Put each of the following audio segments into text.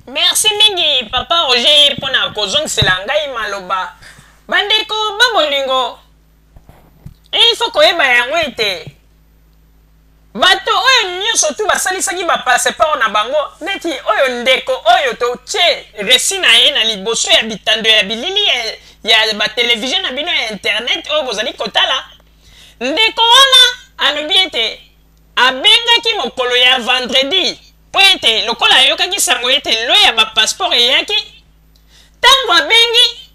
Merci mingi papa Roger mpo na kozongisela ngai maloba. Bandeko ba bolingo, il faut koyeba yango ete bato oyo nyonso tu basalisaki ba passeport na bango neti oyo ndeko oyo totie resi na ye na liboso ya bitando ya bilili ya, ya batelevizio na bino ya internet oyo bozali kotala. Ndeko wana alobi ete abengaki mokolo ya vendredi mpo ete lokola ayokaki sango ete lo ya ba passeport eyaki, ntango abengi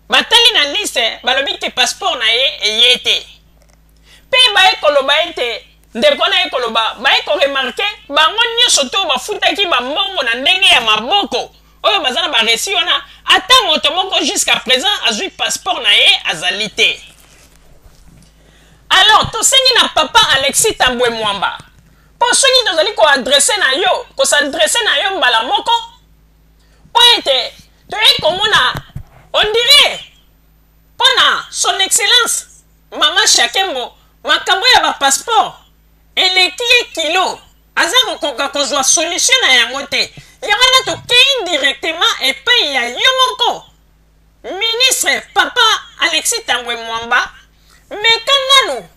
batali na liste balobi ke passeport na ye eye te, mpe baye koloba ete ndeko wana aye koloba baye koremarke bango nyonso to bafutaki bambongo na ndenge ya maboko oyo baza na baresi wana, ata moto moko jusqu'à présent azwi passeport na ye azali te. Alors tosengi na papa Alexis Tambwe Mwamba, mpo soki tozali koadresse na yo, kosadresse na yo mbala moko, mpo ete toyei komona on dirait mpo na son excellence mama Shakembo makambo ya bapasseport eleki ye kilo, aza kokoka kozwa solution na yango te. Yango wana tokei directement epai ya yo moko ministre papa Alexis Tambwe Mwamba, meka nanu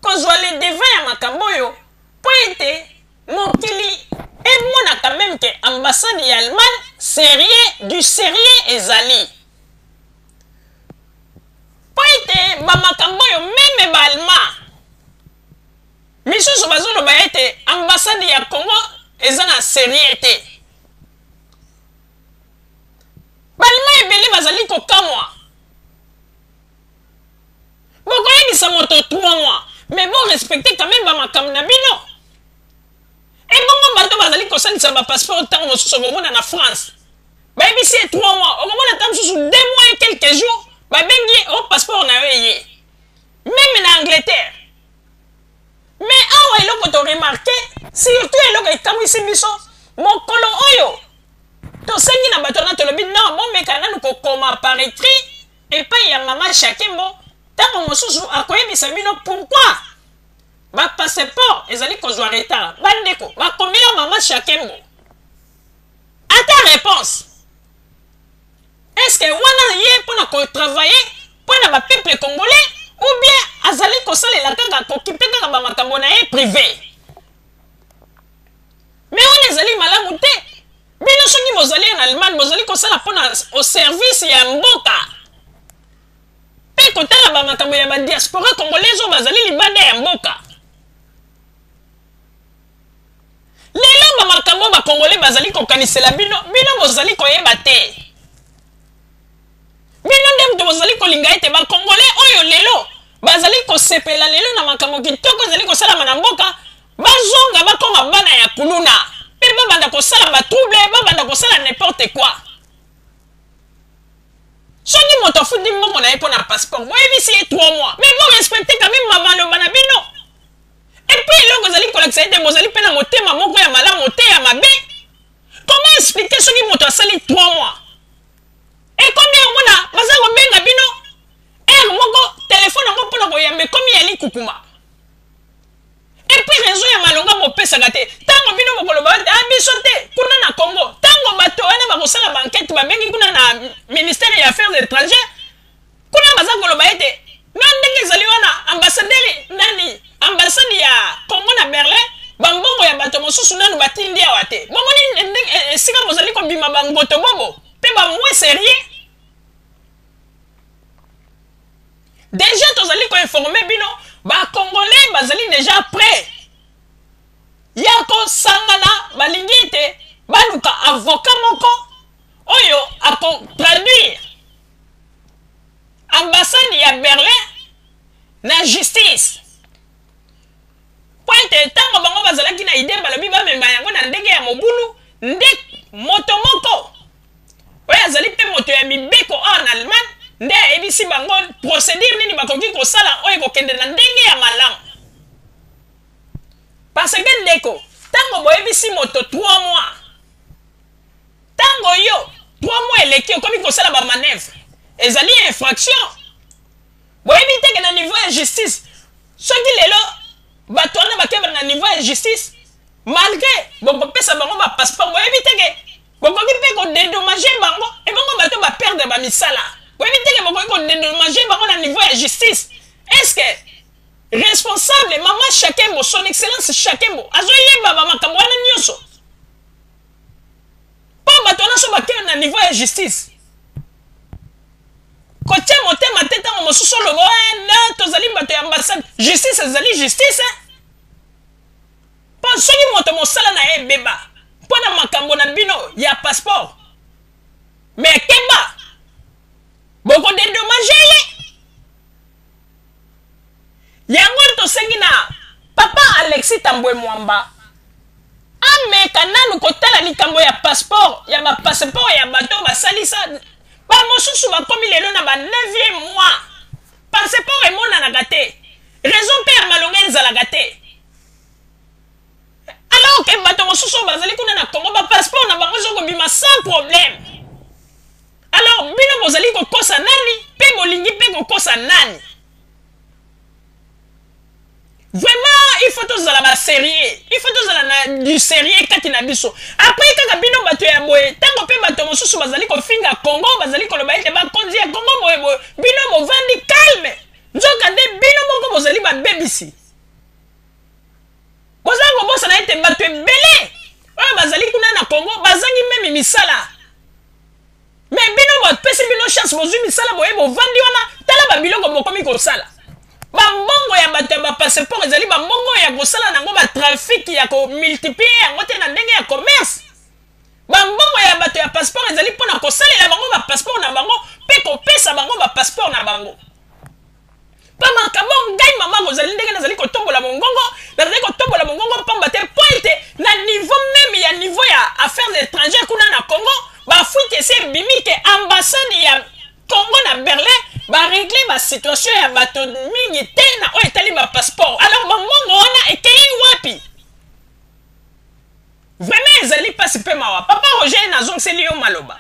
kozwa le devant ya makambo oyo mpo ete mokili emona quand même ke ambassade ya Allemagne sérieux du sérieux ezali, mpo ete bamakambo oyo meme ba allemand misusu bazoloba ete ambassade ya Congo eza na sérieux te. Balima ebele bazali kokamwa. Bokoyebisa moto 3 mois, mais bo respecter quand même ba makambo na bino. Ebongo bato bazali kosalisa ba passeport ntango mosusu okomona na France bayebisi ye 3 mois, okomona ntango mosusu 2 mois et quelques jours babengi ye o passeport na yo eye. Meme na Angleterre. Mais awa eloko to remarquer, surtout eloko ekamwisi biso, mokolo oyo tosengi na bato wana tolobi non, bomeka nanu kokoma par écrit epai ya mama Shakembo, ntango mosusu akoyebisa bino pourquoi ba passeport ezali kozwa retard. Bandeko bakomela mama Shakembo ata réponse. Est-ce que wana ye mpona kotravailler mpona ba peuple congolais ou bien azali kosalela kaka kokipe kaka ba makambo na ye privé? Mais wana ezali malamu te. Bino soki bozali en Allemagne, bozali kosala mpona au service ya mboka mpe kotala ba makambo ya ba diaspora congolaise oyo bazali libanda ya mboka. Lelo ba makambo ba congolais bazali kokanisela bino, bino bozali koyeba te. Bino nde moto bozali kolinga ete ba congolais oyo lelo bazali kosepela lelo na makambo kitoko ezali kosalama na mboka, bazonga bakoma bana ya kuluna mpe babanda kosala ba trouble, babanda kosala n'importe quoi. Soki moto afuti mbongo na ye mpo na passeport, boyebisi ye 3 mois, mais bo respecter quand même maloba na bino. Et puis eloko ezali kolakisa ete bozali mpe na motema moko ya malamu te ya mabe. Comment expliquer soki moto asali 3 mois ekomi yango na baza kobenga bino heure moko telefone yango mpona koyamba ekomi ya likukuma. Et puis raison ya malonga bopesaka te ntango bino bokoloba ah, biso te kuna na Congo, ntango bato wana bakosala bankete babengi kuna na ministère ya affaires étrangères, kuna baza koloba ete na ndenge ezali wana ambassadeur nani ambassade ya Congo na Berlin bambongo ya bato mosusu nanu batindi awa te. Bomoni esika bozali kobima bangoto bobo mpe ba moins sérieux. Deja tozali koinforme bino ba congolais bazali deja prêt ya kosangana, balingi ete baluka avocat moko oyo akotraduire ambassade ya Berlin na justice, mpo ete ntango bango bazalaki na ide balobi bamema yango na ndenge ya mobulu, nde moto moko oyo azali mpe moto ya mibeko awa na Allemagne nde ayebisi bango procédure nini bakoki kosala oyo ekokende na ndenge ya malamu. Parce que ndeko, ntango boyebisi moto 3 mois, ntango yo 3 mois eleki okomi kosala ba manœuvre, ezali infraction. Boyebi te ke na niveau ya justice, soki lelo bato wana bakeba na niveau ya justice, malgré bokopesa bango ba passeport, boyebi te ke Bokoki mpe ko dedommager bango, ebongo bato ba perdre ba misala. Boyebi te ke bokoki ko dedommager bango na niveau ya justice? Est-ce que responsable mama Shakembo, son excellence Shakembo, azoyeba ba makambo wana nyonso? Mpo bato wana so bakei na niveau ya justice, kotia motema te ntango mosusu oloba eh, na tozali bato ya ambassade. Justice ezali justice, eh? Mpo soki moto mosala na ye ebeba mpo na makambo na bino ya passeport, mais keba, bokodedommage ye. Yango tosengi na papa Alexis Tambwe Mwamba ameka nanu kotala likambo ya passeport, ya ba passeport ya bato basalisa bamosusu bakomi lelo na ba 9e mois, passeport emonanaka te, raison mpe ya malonga ezalaka te. Alors que bato mosusu oyo bazali kuna na Congo, ba passeport na bango ezokobima sans problème. Alors bino bozali kokosa nani mpe bolingi mpe kokosa nani? Vraiment, il faut tozala ba sérieux, il faut tozala na du sérieux kati na biso. Après kaka bino bato ya boye, ntango mpe bato mosusu bazali kofinga Congo, bazali koloba ete bakonzi ya Congo boye boye, bino bovandi calme, nzoka nde bino moko bozali babebisi. Boza kobosana ete bato ebele oyo bazali kuna na Congo bazangi meme misala. Mais bino bapesi bino chance, bozwi misala, boye bovandi wana, tala babiloko bokomi kosala. Bambongo ya bato ya bapasseport ezali bambongo ya kosala nango batrafic, ya komultiplier yango te na ndenge ya commerce. Bambongo ya bato ya passeport ezali mpo na kosalela bango bapasseport na bango mpe kopesa bango bapasseport na bango. Mpo makambo ngai mama kozali ndenge nazali kotombola mongongo, nazali kotombola mongongo pamba te mpo ete na niveau meme ya niveau ya affaires étrangères kuna na Congo, bafuite esi ebimi ke ambassade ya Congo na Berlin baregle basituation ya bato mingi te na oyo etali bapasseport. Alors bambongo wana ekei wapi? Vraiment ezali mpasi mpe mawa. Papa Roger, nazongiseli yo maloba.